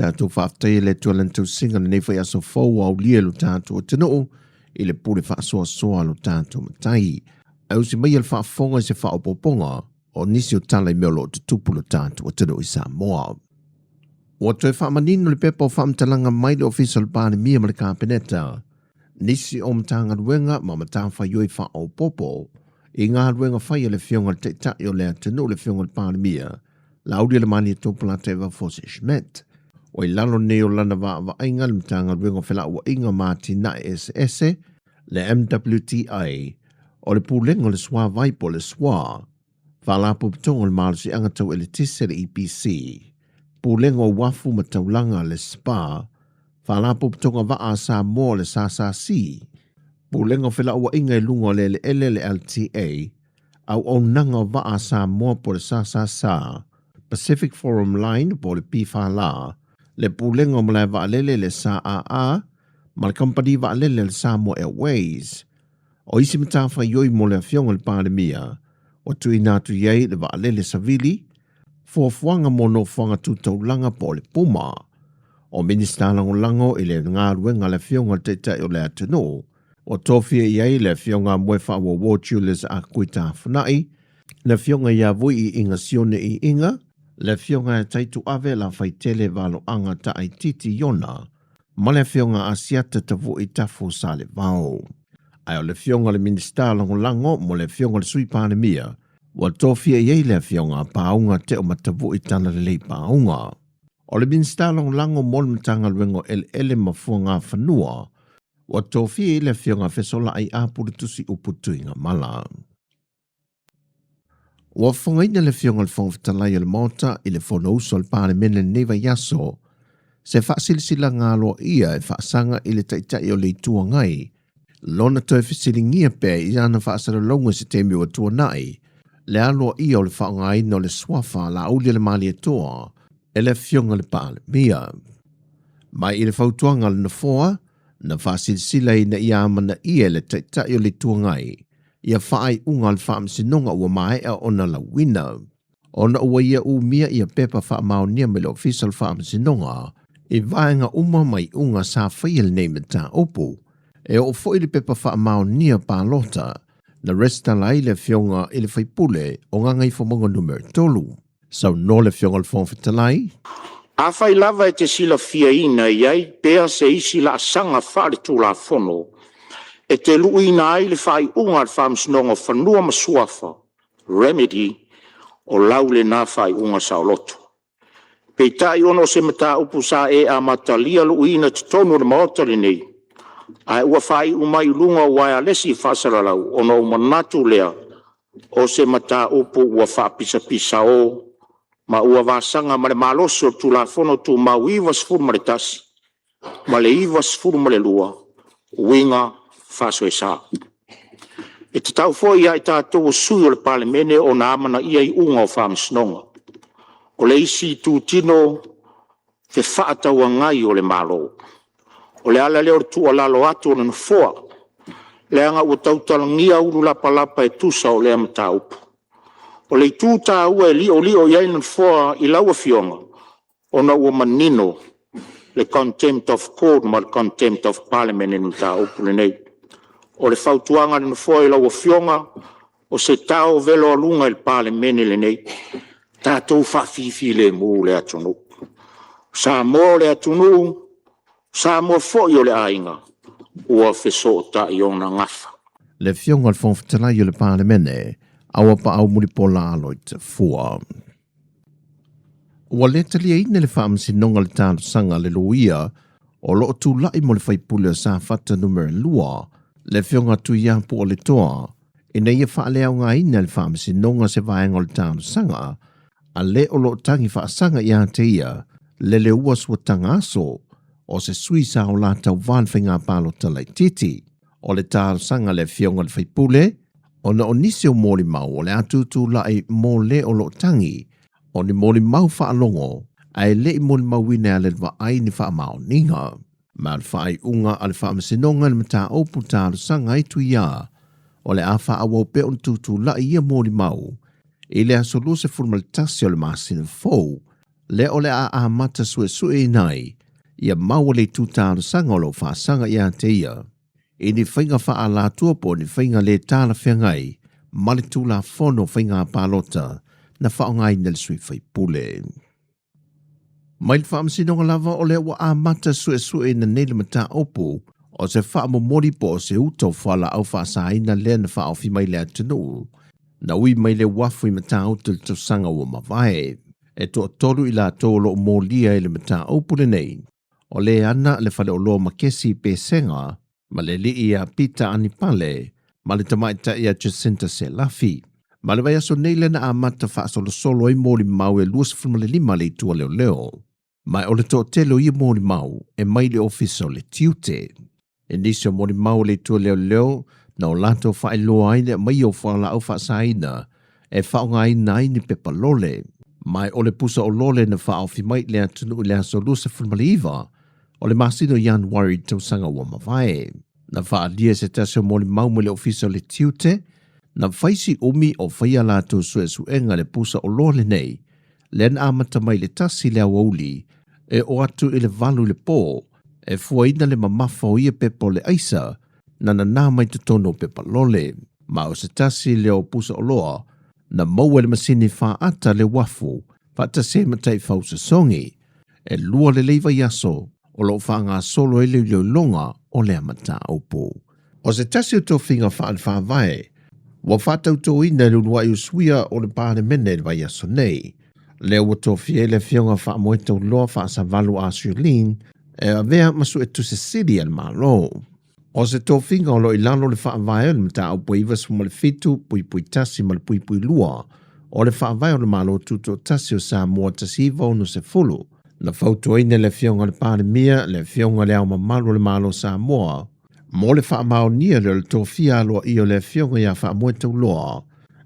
Tatou faafetaia le Atua i Lana tausiga i lenei foi aso fou ua aulia e lo tatou atunuu i le pule faasoasoa a lo tatou Matai. Ae usi maia le faafofoga i se faaopoopoga o nisi o tala i mea o lo o tutupu i lo tatou atunuu i Samoa. Ua toe faamanino le pepa o faamatalaga mai le Ofisa o le Palemia ma le Kapeneta nisi o Matagaluega ma matafaioi faaopoopo i galuega fai a le Afioga i le Taitai o le atunuu, le Afioga i le Palemia, Laaulialemalietoa Polataivao Fosi Schmidt. Ua i lalo nei o lana vaavaaiga le Matagaluega o Felauaiga ma Atinae Eseese, le MWTI, o le Pulega o le Suavai po o le SWA, Faalapotopotoga o le Malosiaga Tau Eletise le EPC, Pulega o Uafu ma Taulaga le SPA, Faalapotopotoga Vaa a Samoa le SSC, Pulega o Felauaiga i Luga o le Eleele le LTA, Auaunaga o Vaa a Samoa po o le SSS, Pacific Forum Line po o le PFL, le Pulega o Malae Vaalele le SAA, ma le Kamupani Vaalele a le Samoa Airways. O isi matafaioi mo le Afioga i le Palemia, ua tuuina atu i ai le vaalele savili, fuafuaga mo nofoaga tu taulaga po o le Puma. O Minisita Lagolago i le galuega a le Afioga i le Taitai o le atunuu, ua tofia i ai le Afioga a Moefaauouo Julius Akui Tafunai, le Afioga ia Vui Iiga Sione Iiga, le Afioga ia Taituave Lafaitele Valoaga Taaititi Iona, ma le Afioga Asiata Tavui Tafu Salevao. Ae o le Afioga i le Minisita Lagolago mo le Afioga i le Sui Palemia, ua tofia i ai le Afioga a Paauga Teomatavui Talalelei Paauga. O le Minisita Lagolago mo le Matagaluega o Eleele ma Fuagafanua, ua tofia i ai le Afioga a Fesolaai Apuletusi Upu Tuigamala. Ua fofogaina le Afioga i le Fofoga Fetalai o le Maota i le Fonousu a le Palemene i lenei vaiaso se faasilasilaga aloaia e faasaga i le Taitai o le Itu Agai, lona toe fesiligia pea i ana faasalalauga i se taimi ua tuanai, le aloaia o le faaaogaina o le suafa a Laaulialemalietoa e le Afioga i le Palemia. Mai i le fautuaga a le Nofoa, na faasilasila ina ia amanaia e le Taitai o le Itu Agai ia faaiuga a le Faamasinoga ua maea ona lauina. Ona ua ia umia ia pepa faamaonia mai le Ofisa o le Faamasinoga i vaega uma ma iuga sa faia lenei mataupu. E oo foi le pepa faamaonia palota na resitala ai le Afioga i le Faipule o Gagaifomauga Numera 3. Saunoa le Afioga i le Fofoga Fetalai. Afai lava e te silafiaina e i ai pea se isi laasaga faaletulafono e te luiina ai le faaiuga a le Faamasinoga o Fanua ma Suafa, remedy, o lau lena faaiuga saoloto. Peitai ona o se mataupu sa e amatalia luiina i totonu o le Maota lenei, ae ua faaiu mai i luga o uaealesi faasalalau, ona ou manatu lea o se mataupu ua faapisapisao ma ua vasaga ma le malosi o le Tulafono Tumau 91 ma le 92, uiga faasoesa. E tatau foi ia i tatou o sui o le Palemene ona amanaia iuga o faamasinoga. O le isi itutino fefaatauagai o le Malo. O le ala lea o le tuualalo atu o le Nofoa, leaga ua tautalagia ulu lapalapa e tusa o lea mataupu. O le itu taua e liolio i ai le Nofoa i lau Afioga, ona ua manino le contempt of court ma le contempt of parliament i le mataupu lenei. O le fautuaga a le Nofoa i lau Afioga, o se tao velo aluga i le Palemene lenei, tatou faafifilemu le atunuu. O Samoa o le atunuu, o Samoa foi o le aiga, ua fesootai ona gafa. Le Afioga i le Fofoga Fetalai o le Palemene, Auapaau Mulipola Aloitafua. Ua le taliaina le Faamasinoga le talosaga a le loia o lo o tulai mo le faipule o Safata Numera 2, le Afioga Tuiapu Aletoa, ina ia faaleaogaina e le Faamasinoga se vaega o le talosaga a le o lo o tagi faasaga ia te ia le leua suataga aso o se sui sa o la tauva i le faiga palota laitiiti. O le talosaga a le Afioga i le Faipule, ona o nisi o molimau o le a tutulai mo le o lo o tagi, o ni molimau faalogo ae le i molimauina e ale le vaai ni faamaoniga. Ma le faaiuga a le Faamasinoga i le mataupu talosaga ai Tuiā, o le a faaauau pea ona tutulai ia molimau i le aso 21 o le masina fou. Lea o le a amata suesueina ai ia maua le itu talosaga o lo o faasaga ia te ia i ni faiga faaalatua po o ni faiga le talafeagai ma le Tulafono o Faiga Palota na faaaogaina e le sui faipule. Mai le Faamasinoga lava o lea ua amata suesueina nei le mataupu o se faamomoli po o se uta o fualaau faasaina lea na faaofi mai le atunuu na ui mai le uafu i Matautu i le tausaga ua mavae. E toatolu i latou o lo o molia i le mataupu lenei, o le ana le faleoloa Makesi i Pesega, ma le alii ia Pita Anipale, ma le tamaitai ia Jacinta Selafi. Ma le vaiaso nei lea na amata faasolosolo ai molimau e 25 le itu a leoleo. Ma o le toatele o ia molimau e mai le ofisa o le tiute. I nisi o molimau o le itu a leoleo na o latou faailoa ai le aumaia o fualaau faasaina e faaaogaina ai ni pepa lole. Ma o le pusa o lole na faaofi mai i le atunuu i le aso 29 o le masina o Ianuari i le tausaga ua mavae. Na faaalia e se tasi o molimau mai le ofisa o le tiute, na fai si umi o faia latou suesuega i le pusa oloa lenei, lea na amata mai i le 1 i le aoauli e oo atu i le 8 i le po, e fuaina le mamafa o ia pepa o le aisa na nanā mai totonu o pepa lole. Ma o se tasi lea o pusa oloa na maua e le masini faata le uafu faatasi ai ma taifau sosogi. E lua lelei vaiaso o lo o faagasolo ai le iloiloga o lea mataupu. O se tasi o tofiga faale-faavae ua faatautoina e le uluai usuia o le Palemene i le vaiaso nei, lea ua tofia ai le Afioga Faamoetauloa Faasavalu Arthur Lean e avea ma Suetusi Sili a le Malo. O se tofiga o lo o i lalo o le Faavae o le Mataupu 97 puipui 1 ma le puipui 2 o le Faavae o le Malo Tutoatasi o Samoa 1960, na fautuaina e le Afioga i le Palemia le Afioga i Le Ao Mamalu o le Malo o Samoa mo le faamaonia lea o le tofia aloaia o le Afioga ia Faamoetauloa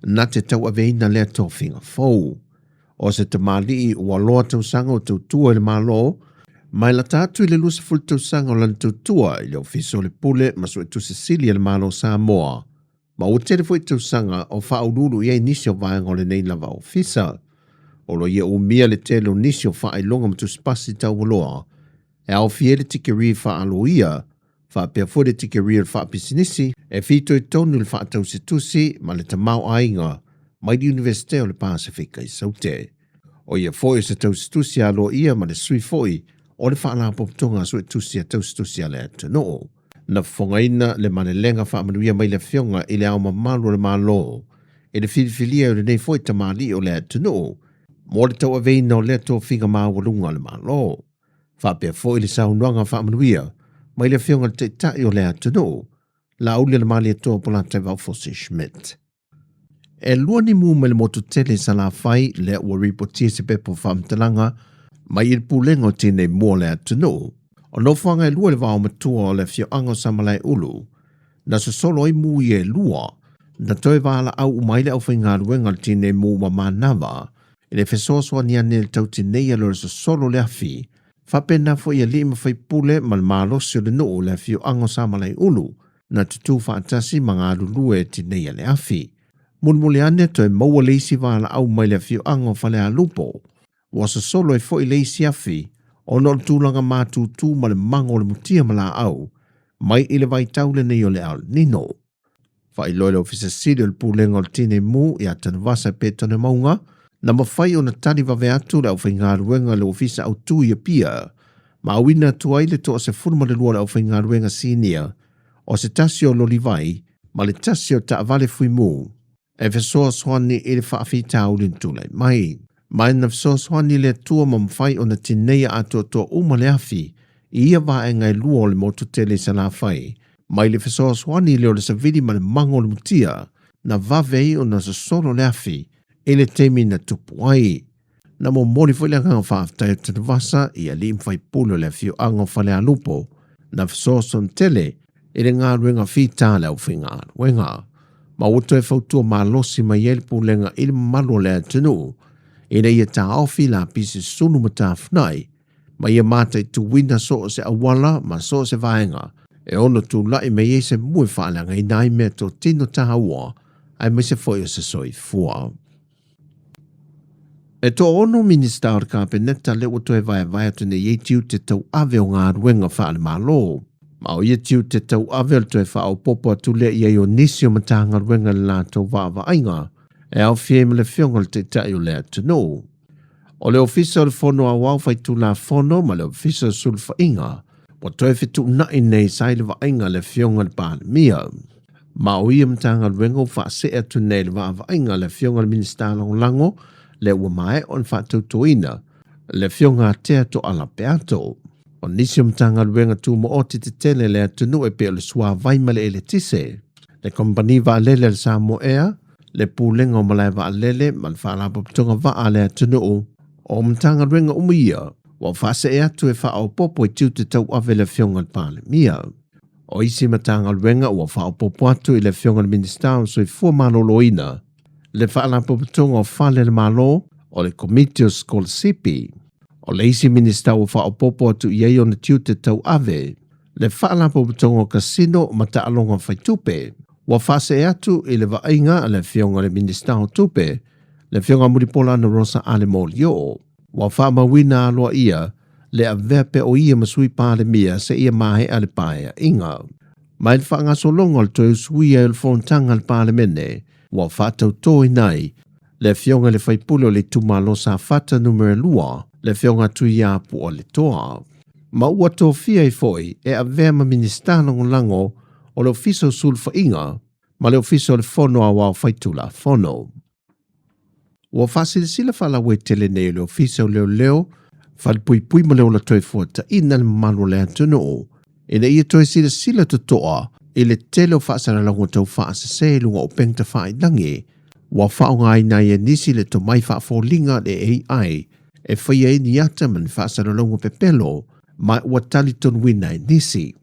na te tauaveina lea tofiga fou. O se tamalii ua loa tausaga o tautua i le Malo, mai lata atu i le 20 tausaga o lana tautua i le Ofisa o le Pule ma Suetusi Sili a le Malo o Samoa, ma ua tele foi tausaga o faauluulu i ai nisi o vaega o lenei lava ofisa. O lo ia umia le tele o nisi o faailoga ma tusipasi taualoa e aofia ai le tikeri faaloia, faapea foi le tikeri o le faapisinisi, e fitoitonu i le faatausitusi ma le tamaoaiga mai le Iunivesite o le Pasefika i Saute. O ia foi o se tausitusi aloaia ma le sui foi o le Faalapotopotoga a Suetusi a Tausitusi a le Atunuu. Na fofogaina le malelega faamanuia mai le Afioga i Le Ao Mamalu o le Malo i le filifilia o lenei foi tamalii o le atunuu mo le tauaveina o lea tofiga maualuga a le Malo. Faapea foi le saunoaga faamanuia mai le Afioga i le Taitai o le atunuu, Laauli le Malietoa Polataivao Fosi Schmidt. E lua ni mu mai le motu tele i Salafai lea ua ripotia se pepa o faamatalaga mai i le pulega o tinei mu o le atunuu. O nofoaga e lua i le vaomatua o le afioaga o Samalaeulu, na sosolo ai mu ia e lua, na toe valaau uma ai le aufaigaluega o le tinei mu ma manava i le fesoasoani ane i le tautinei lea o le sosolo o le afi. Faapena foi alii ma faipule ma le malosi o le nuu i le afioaga o Samalaeulu, na tutū faatasi ma galulue e tineia le afi. Mulimuli ane toe maua le isi valaau mai le afioaga o Falealupo, ua sosolo ai foi le isi afi ona o le tulaga matutu ma le mago o le mutia ma laau mai i le vaitau lenei o le El Nino. Faailoa e le Ofisa Sili o le Pulega o le Tinei Mu ia Tanuvasa Petone Mauga, na mafai ona tali vave atu le aufaigaluega i le Ofisa Autu i Apia, ma auina atu ai le 12 o le aufaigaluega sinia o se tasi o loli vai ma le tasi o taavale fuimu e fesoasoani i le faafitauli na tulai mai. Ma na fesoasoani le Atua ma mafai ona tineia atoatoa uma le afi i ia vaega e lua o le motu tele i Salafai, mai le fesoasoani lea o le savili ma le mago o le mutia na vave ai ona sosolo le afi i le taimi na tupu ai. Na momoli foi le agaga faafetai o Tanuvasa i alii ma faipule o le afioaga o Falealupo na fesoasoani tele i le galuega fita a le aufaigaluega. Ma ua toe fautua malosi mai ai le pulega i le mamalu o le atunuu ina ia taofi lapisi sulu ma tafunai ma ia mataituina so o se auala ma so o se vaega e ono tulai mai ai se mu e faaleagaina ai meatotino taua aemaise foi o se soifua. E toaono Minisita o le Kapeneta lea ua toe vaevae atu nei ai tiute tauave o galuega faale-Malo. Ma o ia tiute tauave o le toe faaopoopo atu lea i ai o nisi o Matagaluega i le latou vaavaaiga e aofia ai ma le Afioga i le Taitai o le atunuu. O le Ofisa o le Fono Aoao Faitulafono ma le Ofisa o Sulufaiga ua toe fetuunai nei sa i le vaaiga a le Afioga i le Palemia. Ma o ia Matagaluega ua faasee atu nei i le vaavaaiga a le Afioga i le Minisita Lagolago lea ua maea ona faatautoina, le Afioga a Tea Toala Peato. O nisi o Matagaluega tumaoti tetele a le atunuu e pei o le Suavai ma le Eletise, le Kamupani Vaalele a le Samoa Air, le Pulega o Malae Vaalele ma le Faalapotopotoga Vaa a le atunuu, o Matagaluega uma ia ua faasee atu e faaopoopo i tiute tauave i le Afioga i le Palemia. O isi Matagaluega ua faaopoopo atu i le Afioga i le Minisita o Soifua Maloloina, le Faalapotopotoga o Fale a le Malo, o le Komiti o Sikolasipi. O le isi Minisita ua faaopoopo atu i ai ona tiute tauave, le Faalapotopotoga o Kasino ma Taaloga Faitupe. Ua faasee atu i le vaaiga a le Afioga i le Minisita o Tupe, le Afioga Mulipola Anarosa Ale Molioo. Ua faamauina aloaia le avea pea o ia ma Sui Palemia seia maea le Paeaiga. Mai le faagasologa o le toe usuia ai o le fonotaga a le Palemene, ua faatautoina ai le Afioga i le Faipule o le Itumalo Safata Numera 2, le Afioga Tuiapu Aletoa. Ma ua tofia ai foi e avea ma Minisita Lagolago o le Ofisa o Sulufaiga ma le Ofisa o le Fono Aoao Faitulafono. Ua faasilasila faalauaitele nei e le Ofisa o Leoleo, Falepuipui ma le Ola Toefuataiga le mamalu o le atunuu ina ia toe silasila totoa i le tele o faasalalauga tau faasese i luga o upega tafailagi ua faaaogaina ai e nisi le tomai faafoliga le AI e faia ai ni ata ma ni faasalalauga pepelo ma ua talitonuina e nisi.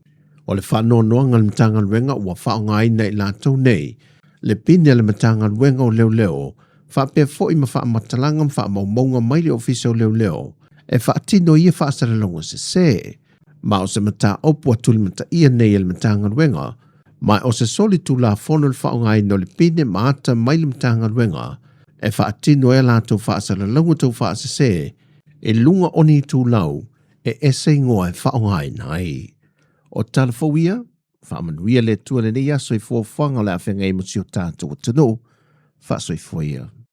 O le faanoanoaga a le Matagaluega ua faaaogaina i latou nei le pine a le Matagaluega o Leoleo faapea foi ma faamatalaga ma faamaumauga mai le Ofisa o Leoleo e faatino ia faasalalauga sese. Ma o se mataupu ua tulimataia nei e le Matagaluega, ma o se soli tulafono le faaaogaina o le pine ma ata mai le Matagaluega e faatino ai a latou faasalalauga tau faasese i luga o ni itulau e ese igoa e faaaogaina ai. O tala fou ia, faamanuia le Atua i lenei aso i fuafuaga o le a feagai ai ma si o tatou atunuu. Faasoifua ia.